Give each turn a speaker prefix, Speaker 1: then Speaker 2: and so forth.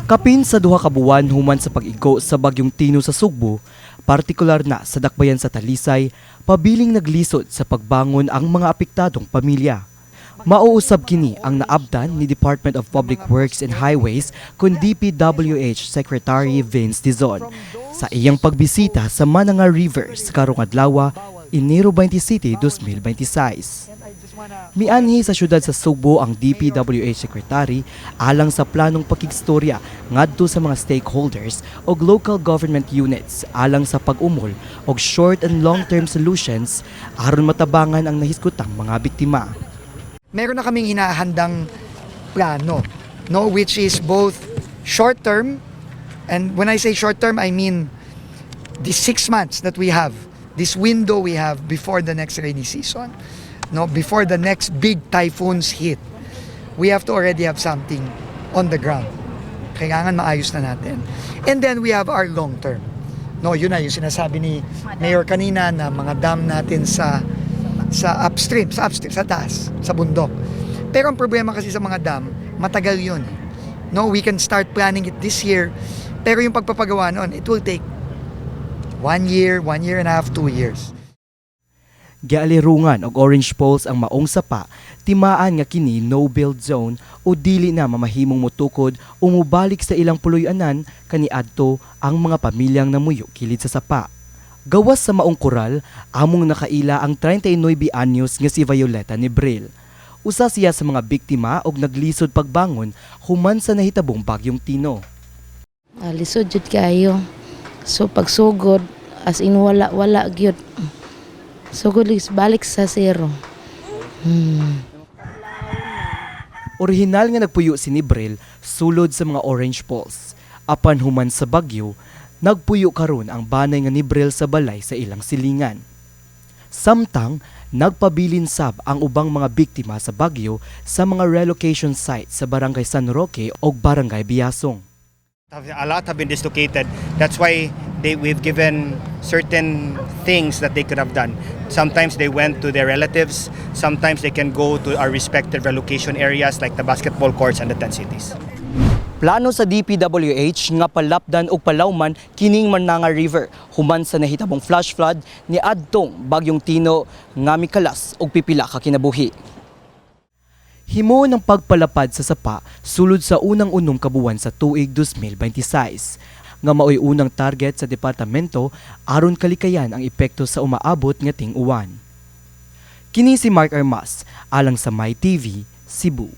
Speaker 1: Kapin sa 2 ka buwan human sa pag-igo sa bagyong Tino sa Sugbo, partikular na sa dakbayan sa Talisay, pabiling naglisod sa pagbangon ang mga apektadong pamilya. Mao usab kini ang naabtan ni Department of Public Works and Highways kun DPWH Secretary Vince Dizon sa iyang pagbisita sa Mananga River sa karong adlaw, Enero 27, 2026. Mianhi sa syudad sa Sugbo ang DPWH Secretary alang sa planong pakigstorya ngadto sa mga stakeholders og local government units alang sa pag-umol og short and long-term solutions aron matabangan ang nahiskutang mga biktima.
Speaker 2: Meron na kaming hinahandang plano, no, which is both short term, and when I say short term, I mean the 6 months that we have, this window we have before the next rainy season, no, before the next big typhoons hit. We have to already have something on the ground. Kailangan maayos na natin. And then we have our long term. No, yun na yung sinasabi ni Mayor kanina na mga dam natin sa upstream, sa taas, sa bundok. Pero ang problema kasi sa mga dam, matagal yun. No, we can start planning it this year, pero yung pagpapagawa noon, it will take one year, one year and a half, 2 years.
Speaker 1: Gialirungan og orange poles ang maong sapa, timaan nga kini no build zone o dili na mamahimong motukod o mobalik sa ilang puloy-anan kaniadto ang mga pamilyang namuyo kilid sa sapa. Gawas sa maong koral, among nakaila ang 39 anyos nga si Violeta Nebril. Usa siya sa mga biktima og naglisod pagbangon human sa nahitabong bagyong Tino.
Speaker 3: Ah, lisod jud kaayo. So pagsugod, as in wala wala gyud. Sugod balik sa zero.
Speaker 1: Orihinal nga nagpuyo si Nibril sulod sa mga orange poles. Apan human sa bagyo, nagpuyo karon ang banay nga Nibril sa balay sa ilang silingan. Samtang nagpabilin sab ang ubang mga biktima sa bagyo sa mga relocation sites sa Barangay San Roque ug Barangay Biasong.
Speaker 4: A lot have been dislocated. That's why we've given certain things that they could have done. Sometimes they went to their relatives. Sometimes they can go to our respective relocation areas like the basketball courts and the tent cities.
Speaker 1: Plano sa DPWH nga palapdan og palawman kining Mananga River human sa nahitabong flash flood ni adtong bagyong Tino nga mikalas og pipila ka kinabuhi. Himo ng pagpalapad sa sapa sulod sa unang 6 ka buwan sa tuig 2026 nga maoy unang target sa departamento aron kalikayan ang epekto sa umaabot nga ting-uwan. Kini si Mark Armas alang sa My TV, Cebu.